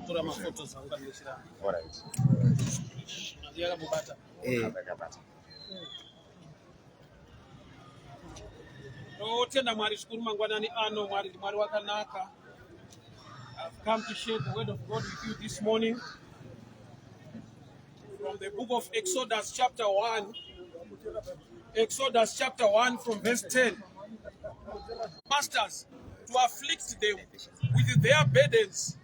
Tora mafotos angu andishira. All right. Yakabata. Eh. Yakabata. Totenda Mwari zvikuru mangwanani ano. Mwari ndi Mwari wakanaka. I've come to share the word of God with you this morning from the book of Exodus chapter 1. Exodus chapter 1 from verse 10. Masters to afflict them with their burdens.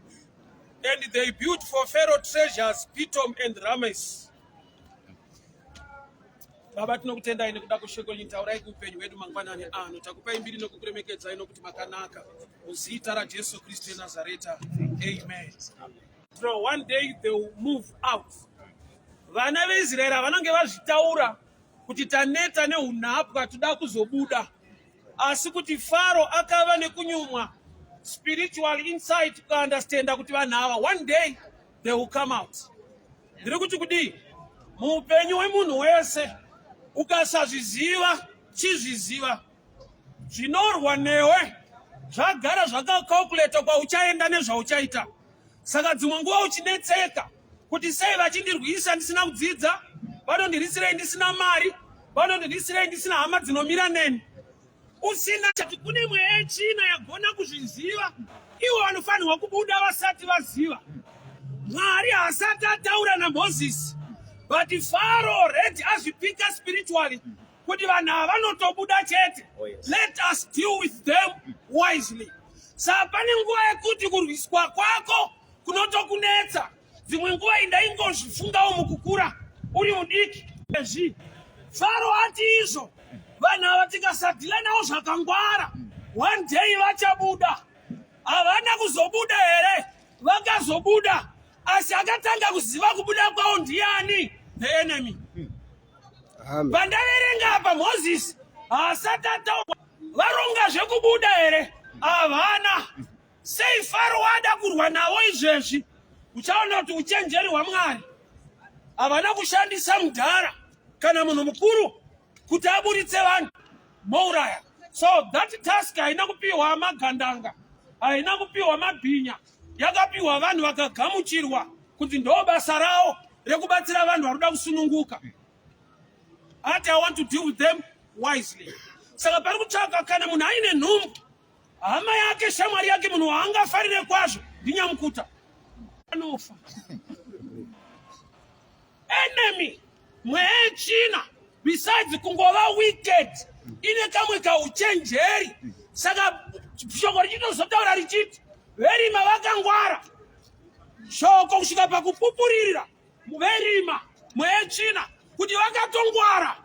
And they built for Pharaoh treasures, Pitom and Rames. Baba tinokutendai nekuda kweshoko renyu, taurai kuupenyu hwedu mangwanani ano. Takupai mbiri nokukuremekedzai nokuti makanaka. Muzita raJesu Kristu weNazareta. Amen. So one day they will move out. Vana veIsraeri vanonge vazvitaura kuti taneta neunhapwa toda kuzobuda. Asi kuti Faro akava nekunyumwa spiritual insight kuunderstanda kuti vanhu ava one day they will come out. Ndiri kuti kudii? Muupenyu hwemunhu wese ukasazviziva chizviziva zvinorwa newe zvagara zvakakalkuleta kwauchaenda nezvauchaita. Saka dzimwe nguva uchinetseka kuti sei vachindirwisa ndisina kudzidza, vanondirwisirei ndisina mari, vanondirwisirei ndisina hama dzinomira neni, usina chati. Kune mweya yetsvina yagona kuzviziva, ivo vanofanirwa kubuda vasati vaziva. Mwari haasati ataura naMozisi, but Faro already azvipika spiritually kuti vanhu ava vanotobuda chete. Oh, yes. Let us deal with them wisely. Saka pane nguva yekuti kurwiswa kwako kunotokunetsa. Dzimwe nguva indaingozvifungawo mukukura uri mudiki ezvi Faro ati izvo vanhu ava tikasadhila navo zvakangwara, one day vachabuda. Havana kuzobuda here? Vakazobuda, asi akatanga kuziva kubuda kwavo ndiani? The enemy. Pandaverenga apa, Mozisi haasati ataurwa varonga zvekubuda here? Havana. Sei Faro wada kurwa navo izvezvi? Uchaona kuti uchenjeri hwaMwari, havana kushandisa mudhara kana munhu mukuru kuti aburitse vanhu mouraya. So that task haina kupiwa magandanga, haina kupiwa mabhinya, yakapiwa vanhu vakagamuchirwa kuti ndo basa ravo rekubatsira vanhu vari kuda kusununguka. Ati, "I want to deal with them wisely." Saka pari kutsvaka kana munhu aine nhumbu, hama yake, shamwari yake, munhu waangafarire kwazvo ndinyamukuta, anofa. Enemy, mweya yetsvina, besides kungova wicked, ine kamwe kauchenjeri. Saka shoko richitozotaura richiti verima vakangwara, shoko kusvika pakupupuririra verima, mweya yetsvina, kuti vakatongwara.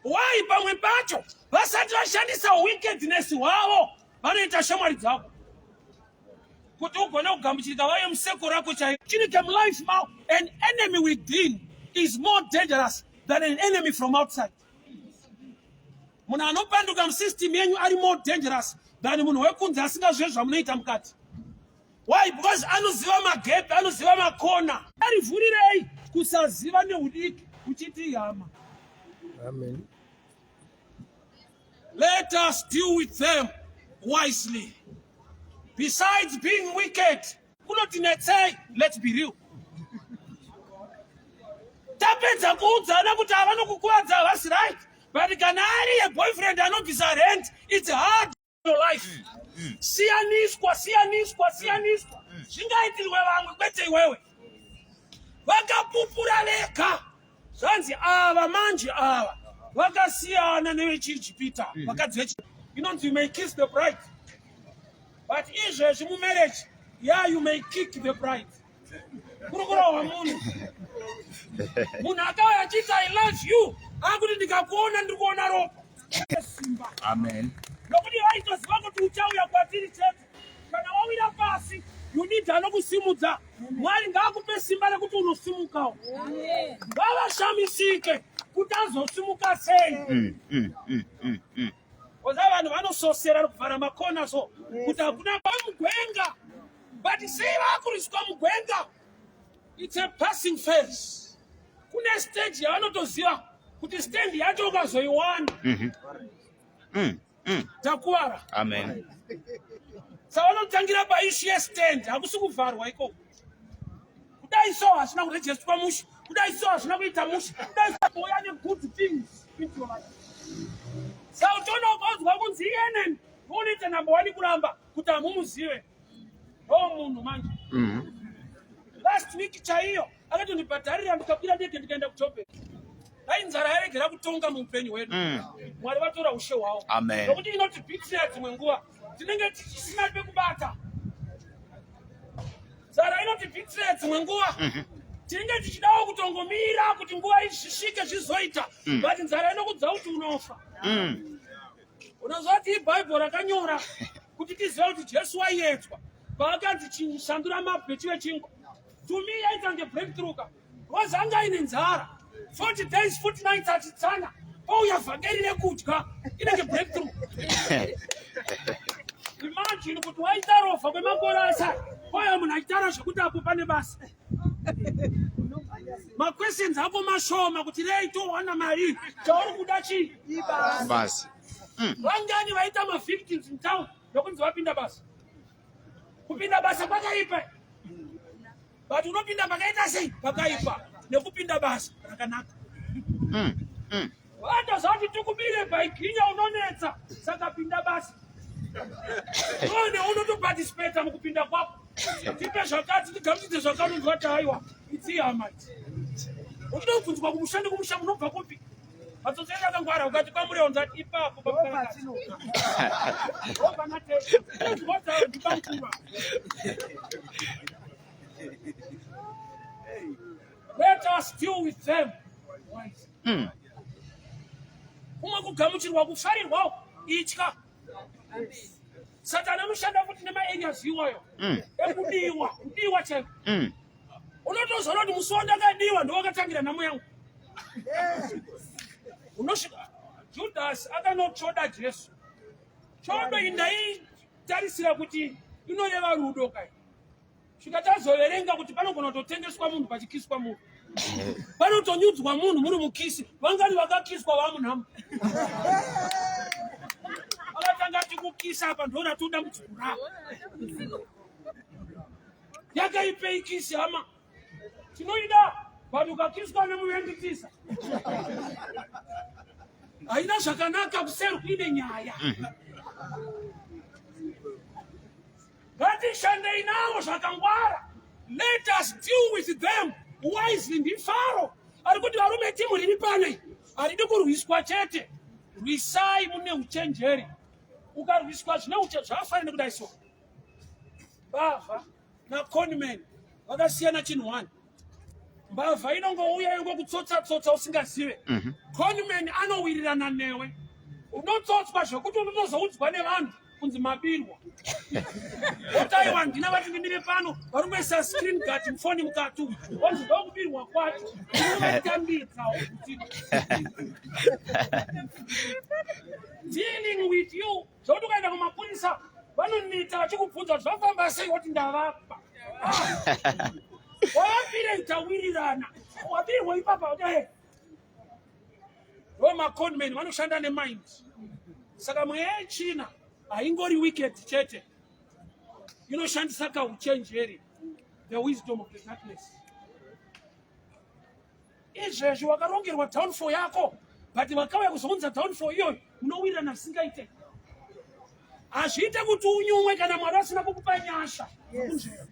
Why? Pamwe pacho vasati vashandisa wickedness hwavo, vanoita shamwari dzavo kuti ugone kugamuchirika vaive museko rako chaivo. Chinike mulife mao, an enemy within is more dangerous than an enemy from outside. Munhu anopanduka musystem yenyu ari more dangerous than munhu wekunze asingazive zvamunoita mukati. Why? Because anoziva magepi, anoziva makona. Arivhurirei kusaziva neudiki uchiti hama. Amen. Let us deal with them wisely. Besides being wicked, kunotinetsei, let's be real. Tapedza kuudzana kuti havanokukuvadza, havasi right, but kana ari yeboyfriend anobvisa rent, it's hard your life. Siyaniswa, siyaniswa, siyaniswa. Zvingaitirwe vamwe, kwete iwewe. Vakapupura vega, zvanzi ava manje ava vakasiyana nevechiIjipita. Vakadzi vechi inonzi you may kiss the bride, but izvezvi mumarriage, yeah, you may kick the bride. Kuri kurohwa munhu. Munhu akauya achiti, "I love you," akuti, "Ndikakuona ndiri kuona ropa." Simba. Amen. Nokuti vaitoziva kuti uchauya kwatiri chete kana wawira pasi. You need anokusimudza. Mwari ngaakupe simba rekuti unosimukawo, ngavashamisike kuti azosimuka sei. Oza vanhu vanososera kuvhara makona so kuti hakuna mugwenga, but sei vakuriswa mugwenga? It's a passing phase. Kune stage yavanotoziva kuti stand yacho ukazoiwana, takuvara. Amen. Saka paissue yestand, hakusi kuvharwa ikoko. Kudai so hazvina kurejestwa mushe, kudai so hazvina kuita mushe, kudai so uya negood things into your life. Saka utoona ukauzwa kunzi ienemy unoita number one kuramba kuti hamumuzive. Ndo munhu manje. Last week chaiyo akatondibhadharira ndikakwira ndege ndikaenda kuJoburg. Dai nzara yaregera kutonga muupenyu hwedu. Mwari vatora ushe hwavo. Amen. Nokuti inotibhitira dzimwe nguva tinenge tichisina pekubata. Nzara inotibhitira dzimwe nguva tinenge tichidawo kutongomira kuti nguva isvike zvizoita, but nzara inokudza kuti unofa. Unoziva kuti ibhaibheri rakanyora kuti tizive kuti Jesu waiedzwa paakanzi chishandura mabwe chive chingwa. To me yaita nge breakthrough ka, because anga aine nzara 40 days 40 nights achitsanya, pouya vhangeri rekudya, inenge breakthrough. Imagine kuti waita rovha kwemakore asai, pouya munhu achitaura zvekuti apo pane basa, maquestions ako mashoma kuti rei towana mari, chauri kuda chii? Basi. Vangani vaita mavictims in town nokunzi vapinda basa? Kupinda basa kwakaipa, but unopinda pakaita sei? Pakaipa nekupinda basa rakanaka. Vatozati tikubire baiginya unonetsa, saka pinda basa one unotoparticipata mukupinda kwako, tipe zvakati, tigamuchidze zvakanonzwa kuti aiwa, idzi hama idzi. Uchida kubvunzwa kumusha nekumusha, munobva kupi? Matsotsi edu akangwara, ukati kwaMurewa nzati ipapo pamukazi. Let us deal with them wisely. Kumwe kugamuchirwa kufarirwawo, itya. Satani anoshanda futi nemaareas iwayo ekudiwa, kudiwa chaiko. Unotozoona kuti musi wandakadiwa ndowakatangira nhamo yangu. Unosvika Judas akanotsvoda Jesu. Chodo iyi ndaitarisira kuti inoreva rudo kai, svika tazoverenga kuti panogona kutotengeswa munhu, pachikiswa munhu, panotonyudzwa munhu muri mukisi. Vangani vakakiswa vamunhamo? Akatanga tikukisa apa, ndo ratodambudziko rako. Yakaipei kisi, hama? Tinoida, but ukakiswa nemuvengitisa haina zvakanaka, kuseri kuine nyaya. Ngatishandei navo zvakangwara. Let us deal with them wisely. Ndifaro ari kuti varume, timu riri pano haridi kurwiswa chete, rwisai mune uchenjeri. Ukarwiswa zvine uche zvakafanira nekudai so. Mbavha naconman vakasiyana chinhu one. Mbavha inongouya yongokutsotsa tsotsa usingazive. Conman anowirirana newe, unotsotswa zvekuti unotozoudzwa nevanhu kunzi mabirwa. Otaiwa ndina vati ndimire pano, vari kuisa screen guard mufoni mukati, onzi ndokubirwa kwacho. Unovatambidza kuti dealing with you zvokuti ukaenda kumapurisa vanonita vachikubvunza kuti zvafamba sei, woti ndavapa. Wavapire, tawirirana, wabirwa ipapa. Ndo maconman vanoshanda nemind. Saka mweya yechina haingori wicked chete, inoshandisa kauchenjeri, the wisdom of the darkness. Izvezvi wakarongerwa downfall yako, but vakauya kuzounza downfall iyoyo, munowirirana zvisingaite. Hazviite kuti unyumwe kana Mwari asina kukupa nyasha dzekunzvera.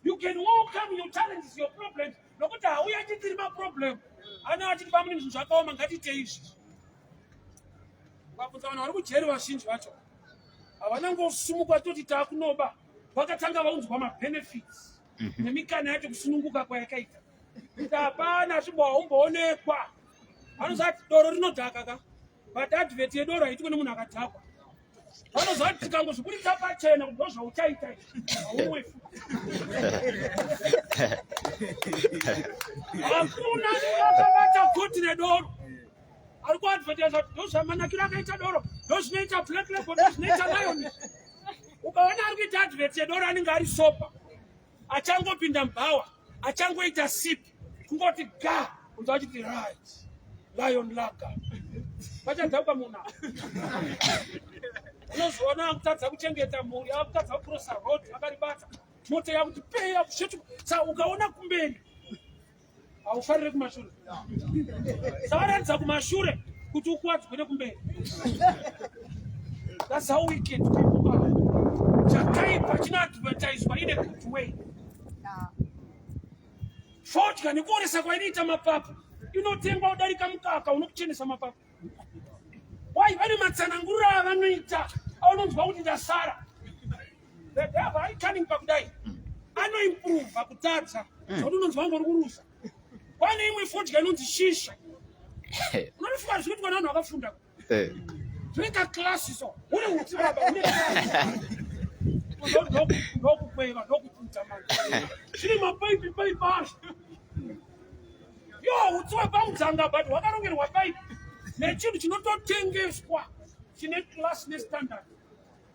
You can welcome your challenges, your problems, nokuti hauya achitiri maproblem, ana achiti pamune zvinhu zvakaoma, ngatiitei izvi. Ukabvunza vanhu vari kujeri, vazhinji vacho havana ngosumukwa toti taakunoba. Vakatanga vaunzwa mabenefits nemikana yacho, kusununguka kwayakaita, kuti hapana zvimbo haumboonekwa. Vanozati doro rinodhaka ka, but advert yedoro haitwe nemunhu akadhakwa. Vanozati tikangozviburitsa pachena kuti ndozvauchaita izvi, hauwe futi. Hakuna akabata koti redoro ari kuadvertisa kuti ndozvamanakiro akaita doro, ndozvinoita Black Label, ndozvinoita Lion. Ukaona ari kuita advert yedoro, anenge ari sober, achangopinda mubhawa, achangoita sip, kungoti ga, unza achiti, "Right, Lion Lager." Pachadhakwa munhu. Unozoona akutadza kuchengeta mhuri, akutadza kucrossa road akaribata mota yakuti peya kushetu. Sa ukaona kumberi haufarire kumashure, savaratidza kumashure kuti ukuwadzwe nekumberi. That's how wicked people are. Chakaipa chinoadvertiswa in a good way. Fodya nekuoresa kwainoita mapapu inotengwa kudarika mukaka unokuchenesa mapapu. Why? Vane matsananguriro avanoita aunonzwa kuti ndasara. The devil ari cunning pakudai, anoimprova kutadza zvokuti unonzwa wangu uri kuruza. Kwane imwe fodya inonzi shisha, unonofunga zvinoitwa nevanhu vakafunda. Zvinoita class so une utsi baba, une ndokukweva ndokuputa manje zvine mapaipi paipi azvo. Yo, utsi hwepamudzanga, but hwakarongerwa paipi nechinhu chinototengeswa chine class nestandard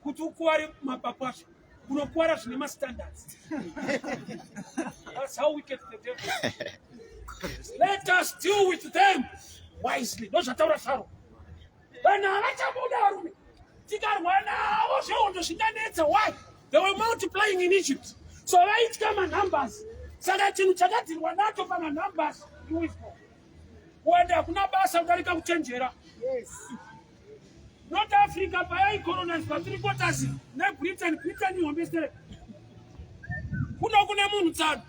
kuti ukuware mapapu acho, unokuwara zvine mastandards. That's how wicked the devil is. Let us deal with them wisely. Ndozvataura Faro. Vanhu havachabuda varume, tikarwa navo zvehondo zvinganetsa. Why? They were multiplying in Egypt, so vaitya manumbers. Saka chinhu chakadzirwa nacho pamanumbers iwisdom. Kuwanda hakuna basa kudarika kuchenjera. North Africa payaicolonizwa three quarters neBritain, Britain ihombe stere, kuno kune munhu tsano,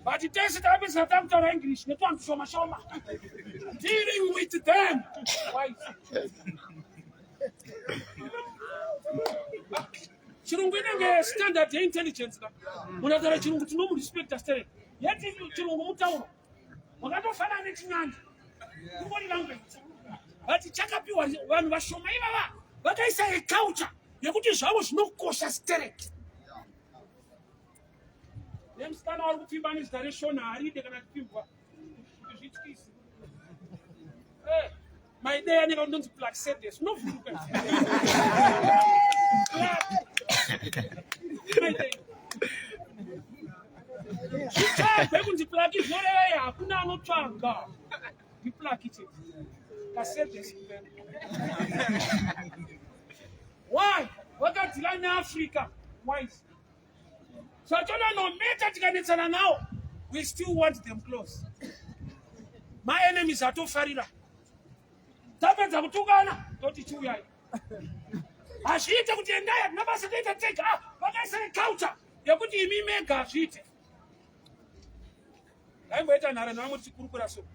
but tese takapedzisa takutaura English netwanhu shoma shoma. Dealing with them wise. Chirungu inenge standard yeintelligence ka. Munataura chirungu tinomurespecta sterek, yeti chirungu mutauro wakatofanana nechinyanja, ingori language, but chakapiwa vanhu vashoma ivava vakaisa eculture yekuti zvavo zvinokosha sterek. Nemusikana wari kupfimba nezita reShona haride kana kupfimbwa kuti zvityisi. Maidei anenge ndonzi Plaxedes, unovhunduka. Maidei zvitsvagwe kunzi Plaki zvinorevei? Hakuna anotsvaga, ndiPlaki chete, kasedes kumberi. Why? Vakadeala neAfrica wise. Satona no matter tikanetsana nawo, we still want them close. Maenemies atofarira tapedza kutukana toti chiuyai. Hazviite kuti endai, hatina basa, toita tega. Ah, vakaisa culture yekuti imi mega hazviite. Ndaimboita nhare nevamwe tichikurukura, so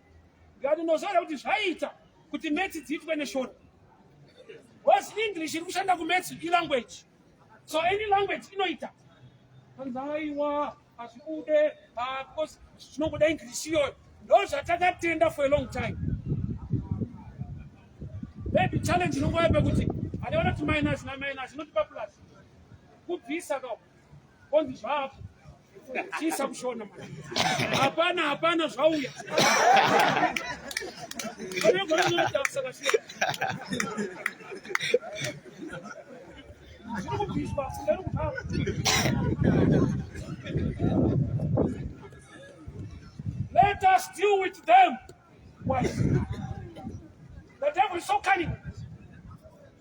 ndikati ndinozoona kuti zvaita kuti maths dziitwe neShona, because English iri kushanda kumaths ilanguage, so any language inoita. Hanzi aiwa, hazvibude, ah, because zvinongoda English iyoyo. Ndo zvatakatenda for a long time. Maybe challenge inongova pekuti handiona kuti minus na minus inotipa plus, kubvisa ka konzi zvapo chiisa kuShona. Hapana, hapana zvauya. Zviri kubviswa. Let us deal with them wisely. The devil is so cunning.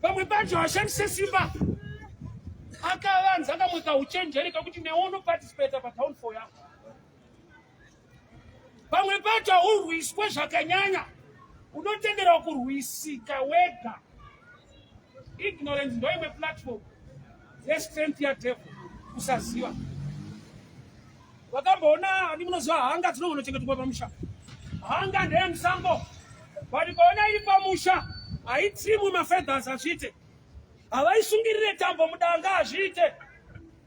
Pamwe pacho hashandise simba, akavanza kamwe kauchenjeri kakuti newe unoparticipata padownfall yako. Pamwe pacho haurwiswe zvakanyanya, unotenderwa kurwisika wega. Ignorance ndo imwe platform yestrength yadevil, kusaziva. Wakamboona ani munoziva hanga dzinongonochengetwa pamusha? Hanga ndeyemusango, but ukaona iri pamusha haitrimwi mafeathers, hazviite. Havaisungirire tambo mudanga, hazviite.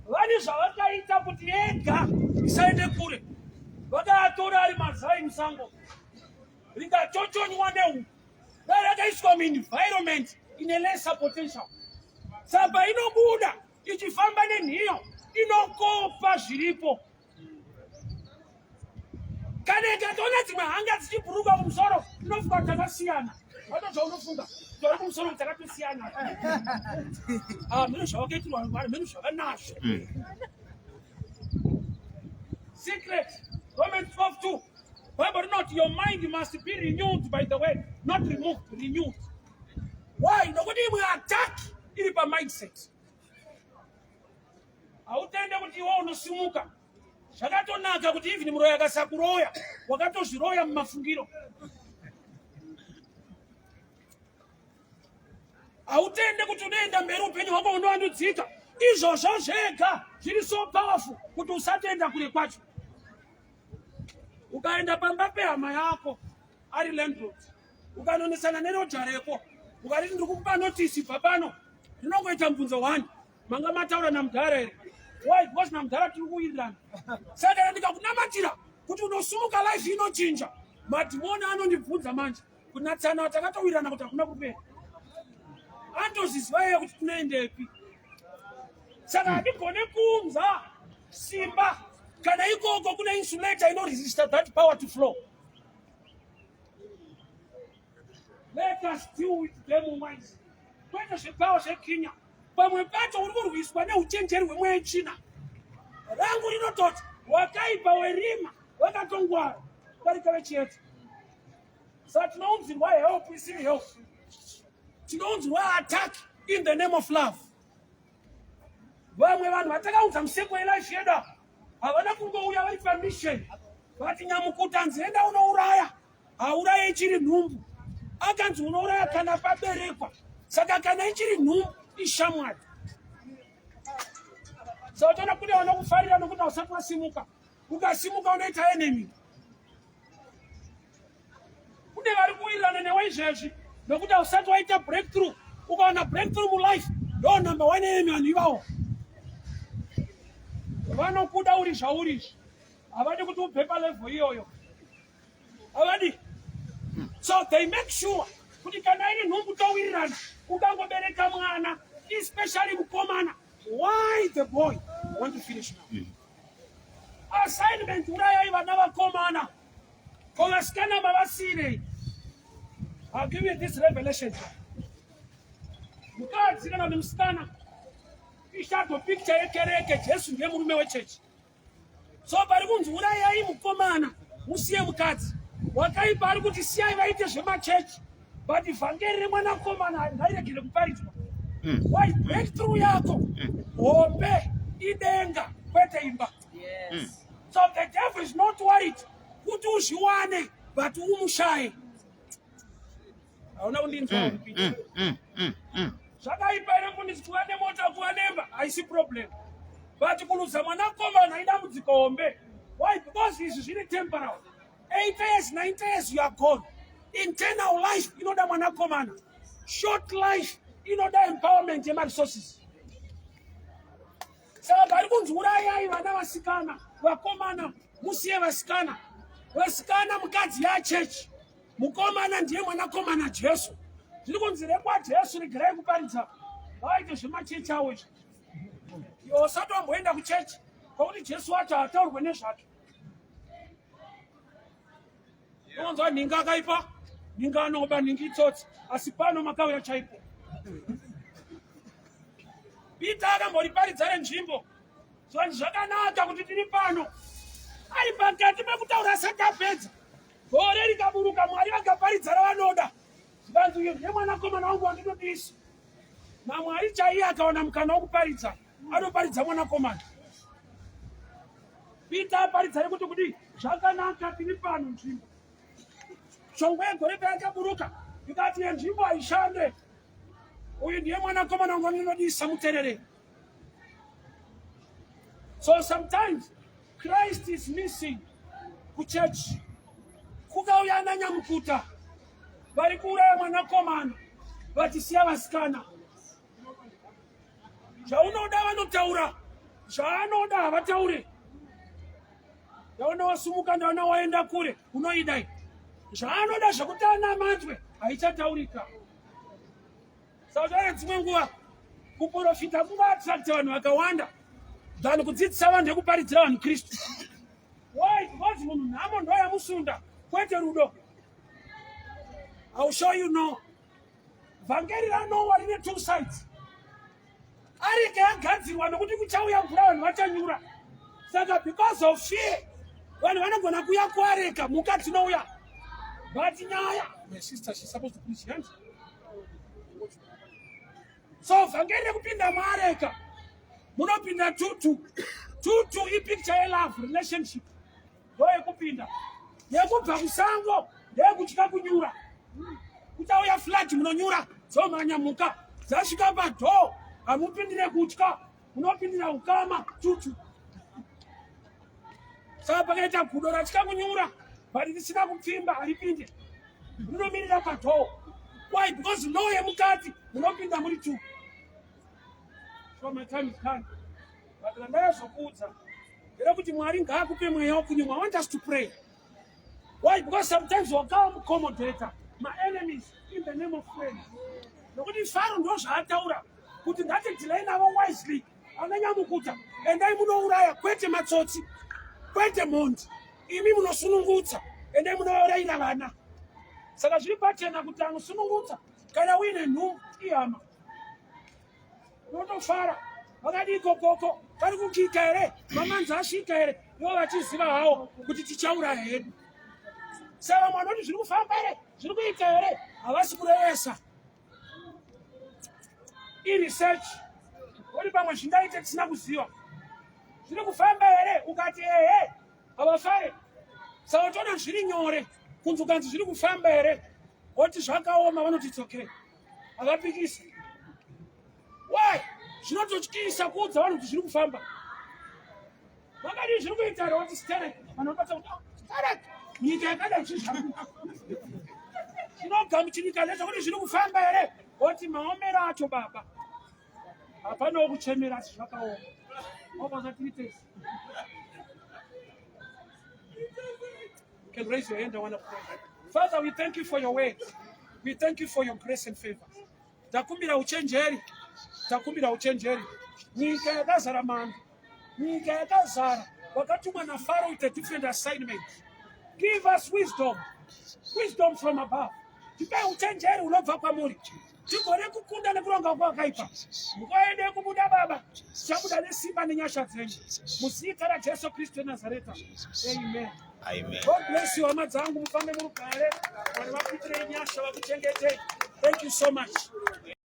Vane zvavakaita kuti yega isaende kure. Vakaatora ari mazai musango, rikachochonywa nehuku, dai rakaiswa muenvironment ine lesser potential. Saka inobuda ichifamba nenhiyo, inokopa zviripo. Kana ikatoona dzimwe hanga dzichibhuruka kumusoro, inofunga kuti takasiyana. Vato zvaunofunga tori kumusoro kuti takatosiyana. Ah, mhino zvawakaitirwa, mhino zvavanazvo. Secret, Romans 12:2. Bible rinoti your mind must be renewed by the word, not removed, renewed. Why? Nokuti imwe attack iri pamindset. Hautende kuti iwe unosimuka. Zvakatonaka kuti even muroyi akasakuroya, wakatozviroya mumafungiro. Hautende kuti unoenda mberi upenyu hwako hunowandudzika. Izvozvo zvega zviri so powerful kuti usatoenda kure kwacho. Ukaenda pamba pehama yako ari landlord, ukanonesana neroja reko, ukariti ndiri kukupa notisi bva pano, rinongoita mubvunzo one, manga mataura namudhara here? Why? Because namudhara tiri kuwirirana. Saka kana ndikakunamatira kuti unosumuka life inochinja, madhimoni anondibvunza manje kunatsana takatowirirana kuti hakuna kupera. Anotozviziva iye kuti tinoendepi. Saka hatigone kuunza simba kana ikoko kune insulator inoresista that power to flow. Let us deal with them wise. Kwete zvepower zvekinya. Pamwe pacho uri kurwiswa neuchenjeri hwemweya yetsvina. Rangu rinototi wakaipa werima wakatongwara kudarika vechiedza. Saka tinounzirwa help isiri help. Tinounzirwa attack in the name of love. Vamwe vanhu vatakaunza museko yelife yedu havana kungouya vari pamission, but nyamukuta anzi enda unouraya, hauraye ichiri nhumbu. Akanzi unouraya kana paberekwa, saka kana ichiri nhumbu ishamwari. Saka utaona kune vanokufarira nokuti hausati wasimuka. Ukasimuka unoita enemy. Kune vari kuwirirana newe izvezvi nokuti hausati waita breakthrough. Ukawana breakthrough mulife ndo number one enemy vanhu ivavo vanokuda uri zvauri izvi, havadi kuti ubve palevel iyoyo, havadi. So they make sure kuti kana iri nhumbu towirirana. Ukangobereka mwana, especially mukomana, why the boy want to finish now? Assignment, urayai vana vakomana, ko vasikana mavasiyirei? I'll give you this revelation. Mukadzi kana kuti musikana ishadow picture yekereke. Jesu ndiye murume wechechi. So pari kunzi urayai mukomana musiye mukadzi, wakaipa ari kuti siyai vaite zvemachechi, but vhangeri remwanakomana ngairegere kuparidzwa. Why? Breakthrough yako hombe idenga, kwete imba. So the devil is not worried kuti uzviwane, but umushaye. Hauna kundinzwa? Zvakaipa here mufundisi kuva nemota, kuva nemba? Haisi problem, but kuluza mwanakomana idambudziko hombe. Why? Because izvi zviri temporal. 8 years, 90 years, you are gone. Internal life inoda mwanakomana, short life inoda empowerment yemaresources. Saka pari kunzi urayai vana vasikana, vakomana musiye vasikana. Vasikana, mukadzi yachechi, mukomana ndiye mwanakomana Jesu. Zviri kunzi rekwaJesu regerai kuparidza, vaite zvemachechi avo izvi. Iwe usati wamboenda kuchechi, kwakuti Jesu wacho haataurwe nezvake. Unonzwa nhinga akaipa, nhinga anoba, nhingi itsotsi, asi pano makauya chaipo. Pita akamboriparidza renzvimbo, zvanzi zvakanaka kuti tiri pano. Ari pakati pekutaura asati apedza, gore rikaburuka, Mwari vakaparidza ravanoda. Zvikanzi uyu ndiye mwanakomana wangu wandinodisa. NaMwari chaiye akawana mukana wekuparidza, anoparidza mwanakomana. Pita aparidza rekuti kudii? Zvakanaka tiri pano nzvimbo. Shongwe yegore payakaburuka ikati yenzvimbo haishande, uyu ndiye mwanakomana wangu wandinodisa, muterere. So sometimes Christ is missing kuchechi. Kukauya nanyamukuta vari kuuraya mwanakomana vachisiya vasikana. Zvaunoda vanotaura, zvaanoda havataure. Ndaona wasumuka, ndaona waenda kure, unoidai zvaanoda zvekuti anamatwe haichataurika. Saka zvare dzimwe nguva kuprofita kungaattracta vanhu vakawanda than kudzidzisa vanhu nekuparidzira vanhu Kristu. Why? Because munhu nhamo ndo yamusunda, kwete rudo. I'll show you no vhangeri raNowa rine two sides. Areka yagadzirwa nokuti kuchauya mvura, vanhu vachanyura. Saka because of fear vanhu vanogona kuuya kuareka, mhuka dzinouya. But nyaya, my sister, she's supposed to preach, hanzi. So vhangeri rekupinda muareka, munopinda tutu tutu, ipicture yelove relationship, ndo yekupinda. Yekubva kusango ndeyekutya kunyura, kuchauya flood, munonyura, dzomhanya mhuka, dzasvika padoor hamupindire kutya, munopindira ukama, tutu. Saka pakaita gudo ratya kunyura but risina kupfimba, haripinde, rinomirira padoor. Why? Because law yemukati, munopinda muri two. So my time is come, but randayazokuudza nderekuti Mwari ngaakupe mweya wokunyumwa. I want us to pray. Why? Because sometimes wakaaccommodata maenemies in the name of friends, nokuti Faro ndo zvaataura kuti ngatidealei navo wisely. Ananyamukuta, endai munouraya, kwete matsotsi, kwete mhondi, imi munosunungutsa, endai munourayira vana. Saka zviri pachena kuti anosunungutsa kana uine nhumbu ihama, unotofara, vakadii kokoko, kari kukika here, mamanzi asvika here, ivo vachiziva hawo kuti tichauraya hedu. Saka vamwe vanoti zviri kufamba here, zviri kuita here, havasi kurevesa. Iresearch uri pamwe zvingaite tisina kuziva. Zviri kufamba here, ukati ehe, havafare. Saka toona zviri nyore kunzi ukanzi zviri kufamba here, woti zvakaoma, vanoti it's okay, havapikisi. Why? Zvinototyisa kuudza vanhu kuti zviri kufamba. Vakadii, zviri kuita here, wati sterek, vanhu vanobata kuti, "Ah, sterek, nyika yakadai chii zvinogamuchirika ndezvekuti zviri kufamba here?" Woti maomero acho baba, hapanawo kuchemera, asi zvakaoma. Wabasa tiitesi. Can raise your hand. I want to pray. Father, we thank you for your word. We thank you for your grace and favor. Takumbira uchenjeri, takumbira uchenjeri. Nyika yakazara mando, nyika yakazara vakatumwa naFaro with a different assignment. Give us wisdom, wisdom from above. Tipai uchenjeri unobva kwamuri, tigone kukunda nekuronga kwakaipa. Nguva yedu yekubuda baba, tichabuda nesimba nenyasha dzenyu, muzita raJesu Kristu weNazareta, amen. Amen. God bless you, hama dzangu. Mufambe murugare. Mwari vakuitirei nyasha, vakuchengetei. Thank you so much.